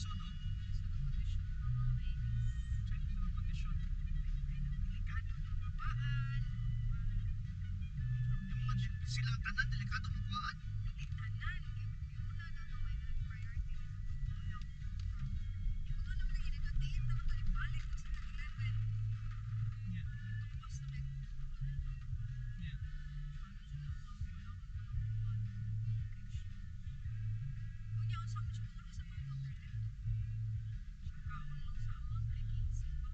Lisod, oh. Sa mga kondisyon. Delikado na mabaan. Yung mga sila ang tanan, delikado makuhaan. Tanan, una na nga may priority na tulong. Una naman lagi dito, diin naman ito, ibalik na sa 11. Tupas na may Unya, unsa mo siya mga sa mga kaon lang sa amon, kay 15 pa.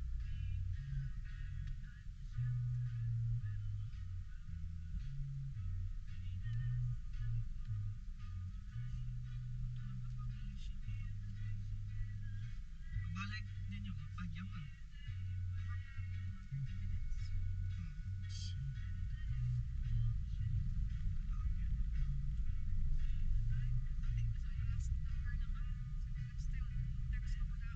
Pabalik ninyo, pagyaman. 30 minutes. So, last number na ka. So, still, text na ko na.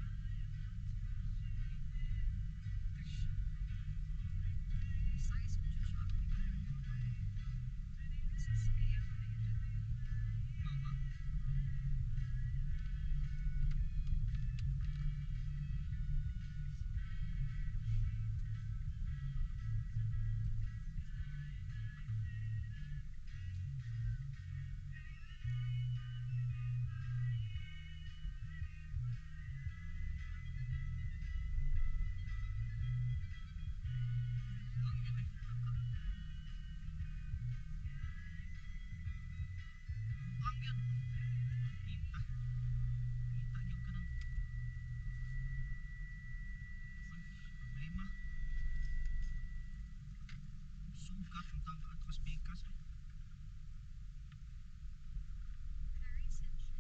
Size mo siya. 6 p.m. na yun. Mama. Buang yun eh. Buang yun. Kita. Kita yun ka ng problema. Sugat ang tawag ato kas pikas eh. Very sensitive.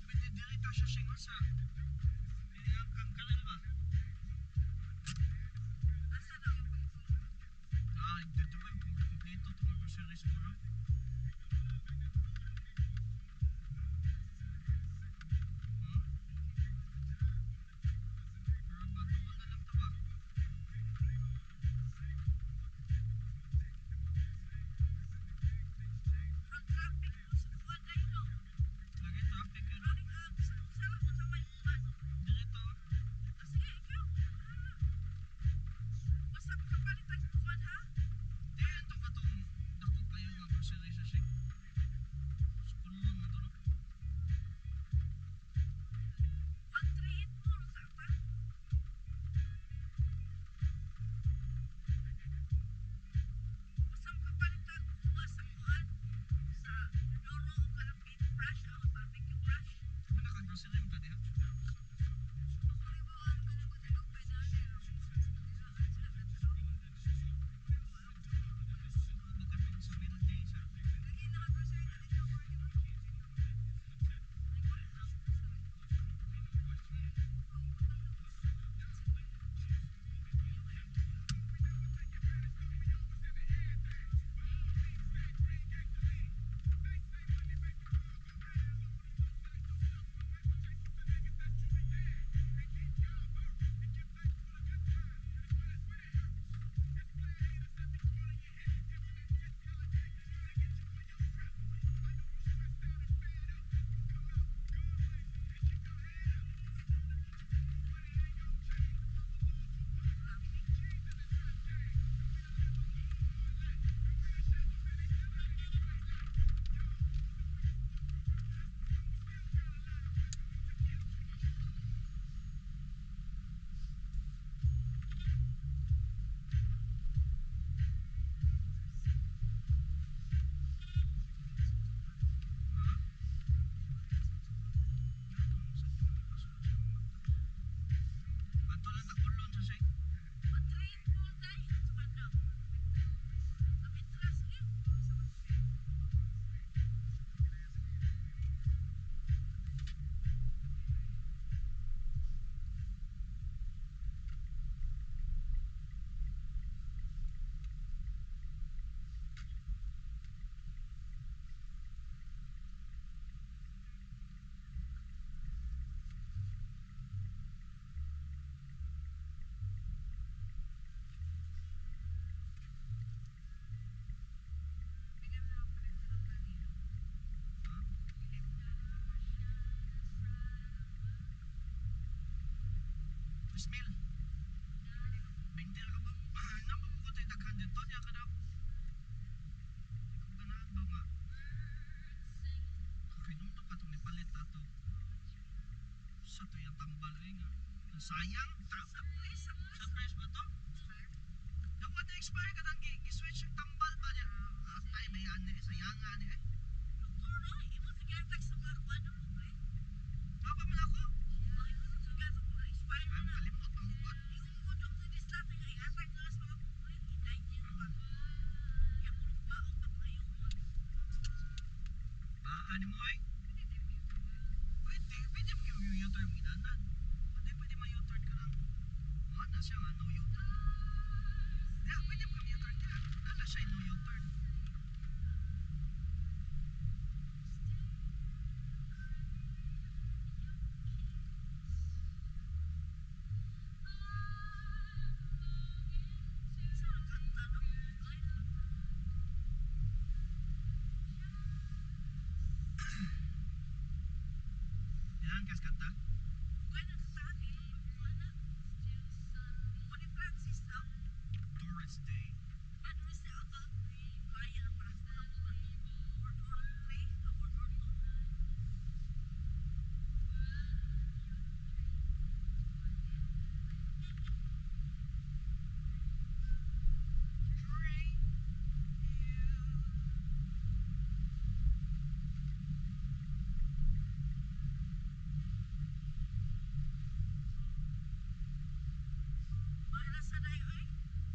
Kung diri ta siya singon sa ang kangkalan ba? Ah, dito ba yung kompleto itong grocery siguro? Hmm? Pero patuwa na lang to ba? Lagi traffic yun. Diri to. Basta makapalitan kuan ha? Di, ito ka tong dako kayo nga grocery sa Shake. Skulon mo to, no? 138 mo sa pa. Basta makapalitan kuha sa kuan sa 3,000. 20 ra ka buok. Naa pa ko daghan dito niya kada. Di ko ganahan ba nga. Okay, nung ka itong nipalit ato. Sa to yung tambal eh nga. Sayang. Ta Sa press, sa press. Sa fresh ba to? Dapat na expire ka nang gi-switch yung tambal ba niya? Atay ba yan eh? Sayangan eh. Doktor, no? Imo sa gatag sa mga kuwan mo, pre. Napa man ako? Oh, imo sa gatag mga expired Ay, na. kalimot ang bukod. Yung mo, Dr. Dislate, nga ihatag na sa mga pobre, i-digest pa. Kaya puro baon pa kayo. Ano mo eh? Pwede, pwede mo yung U-turn ginanan. Pwede, pwede ma-U-turn ka lang. Mga na siya nga, no U-turn. Yeah, pwede mo yung U-turn ka. Nana siya no U-turn. Sa kanta, no? Ay, Yan, kas kanta. bukan ang sa akin, pagkuha na. Mo ni Francis, no? Doris Day. Ano siya ako? Kaya ng Francis na ako. World War III, o World War II. Drink Para sa day, oy.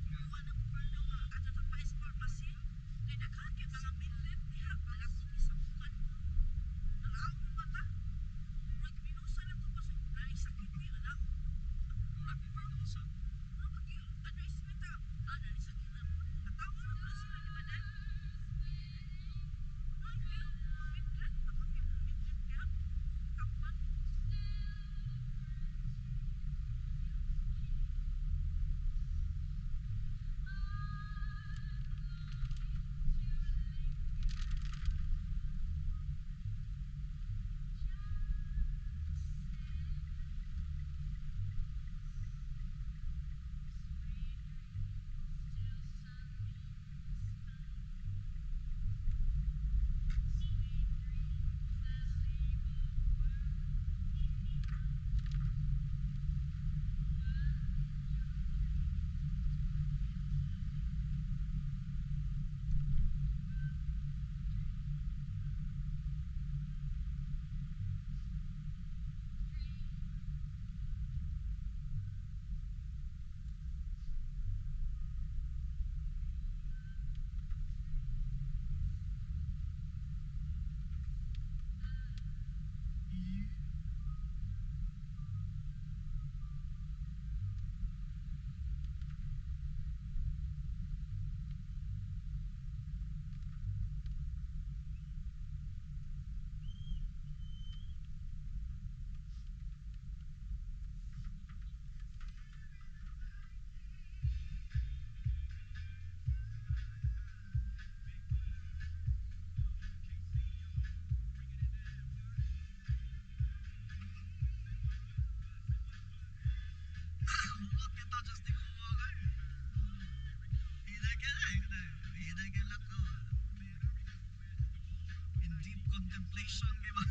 Kuha na ko pa nga ato sa Pais Pharmacy. Kay daghan kay mga midlet diha, malakot ni sa bukan ko. Nalaon mo ba ta? Murag minusa na to kasi ay sakit ni anak. Murag minusa. Murag pag ano ismita, ana ni sakit na po. Natawa na pala sila di ba dahil? Ay, kayo, mga midlet, nakapil midlet diha. Tampan. Huwag kita just di ko mga Hinagala ko. In deep contemplation kay ba?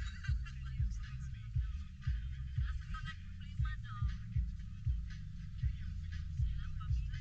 Asa tanan problema daw. Silang pamilya.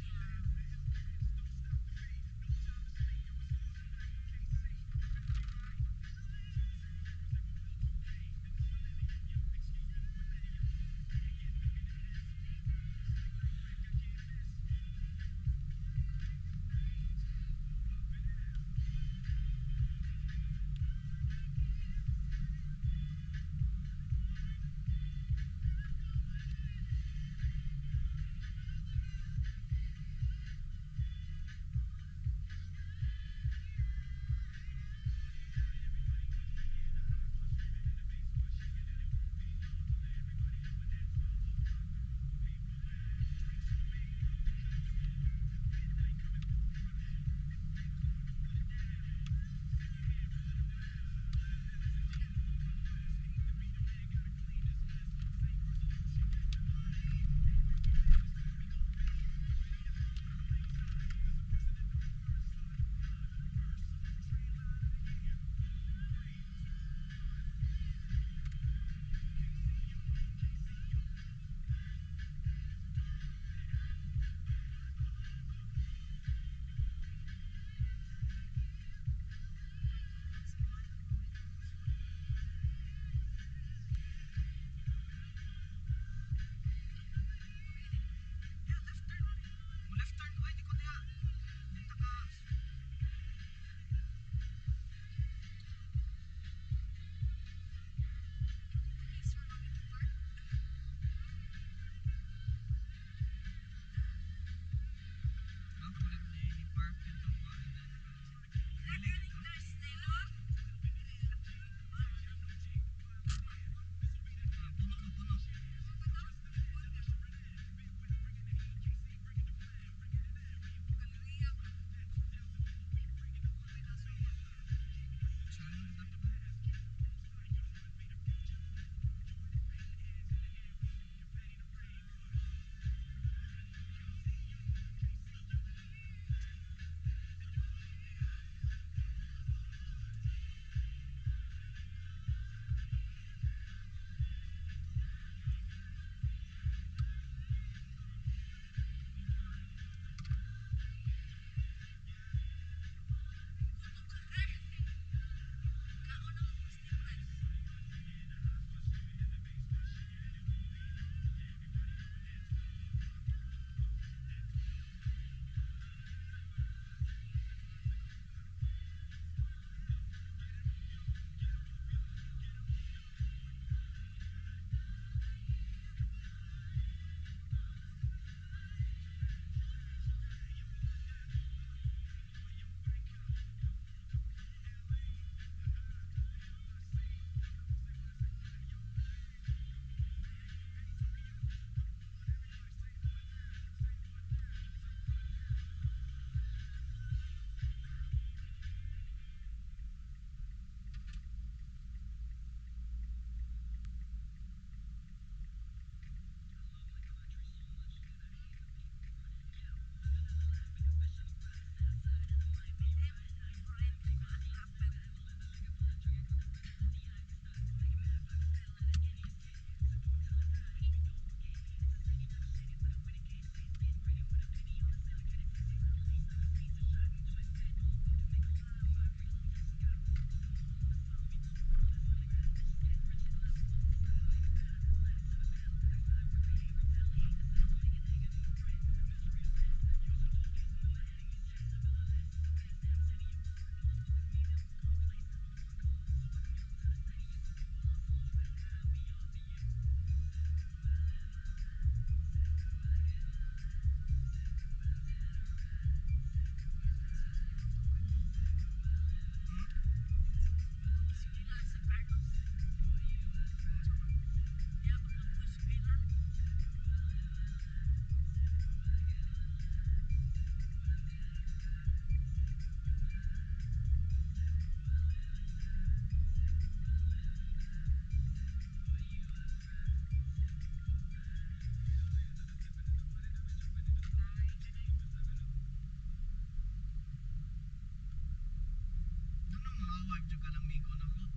Maka-wife jud ka ng migo nako.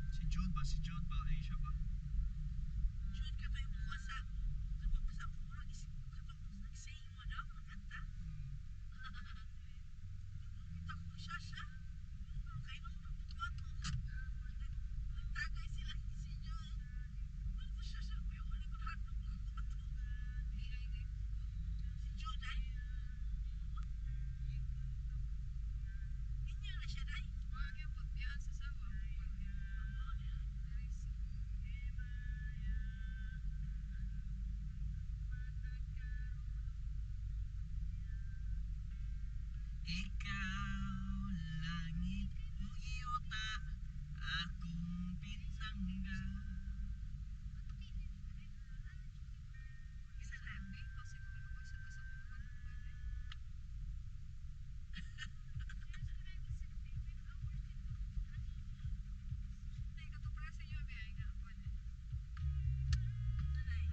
Si Jude ba? Si Jude ba? Ay, siya ba? Jude ka tayo buka sa katong sa murag is katong nag-sing mo daw nakanta. Kita ko siya siya. Kay nung nagbuhat ko. Nagtagay sila si Jude. Ano siya siya may uli ko handog ko ato. Si Jude ay. Inyo na siya day. Ano niya? Ikaw, langit o iyota, akong pinangga. Isa na. Nanay.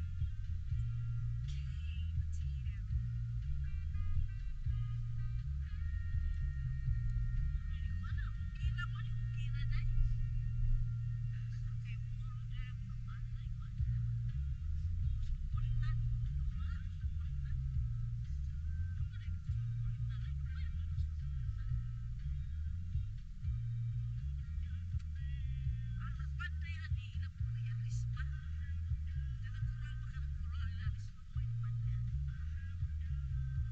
Wala, okay na mo, okay na day. Okay, muro day, mga day, kulitan. Kulitan. Ang panday ani ila po niya risma. Kanang kural ba kanang kural ila risma mo yung panday ani.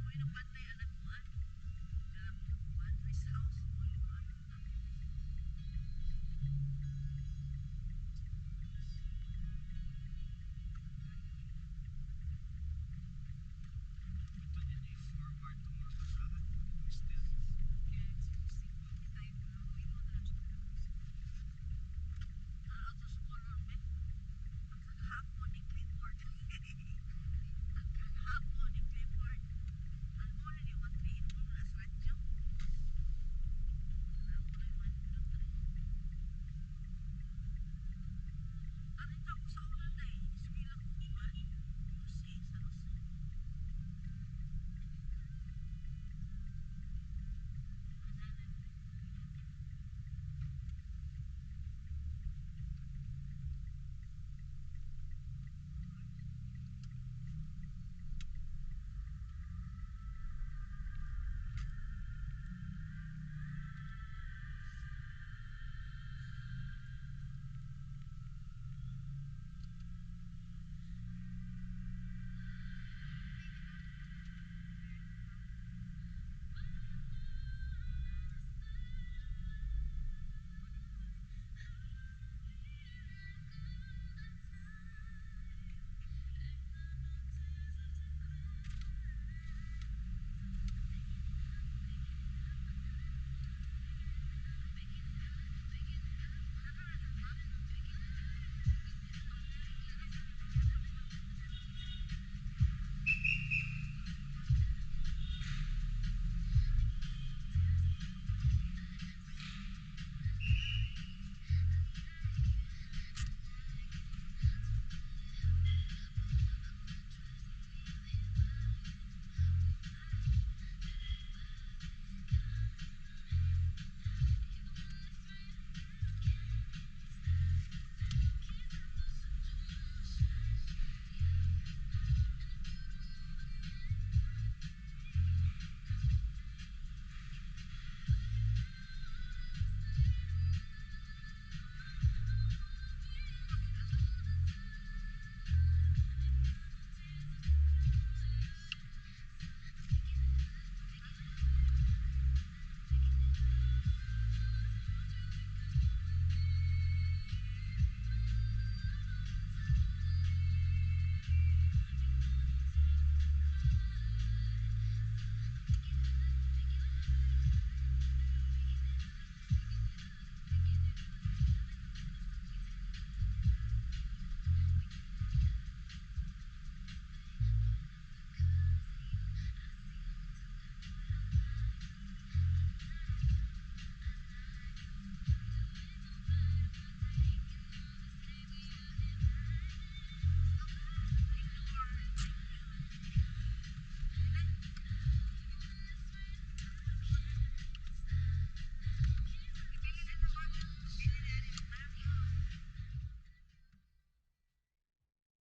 Mo yung panday.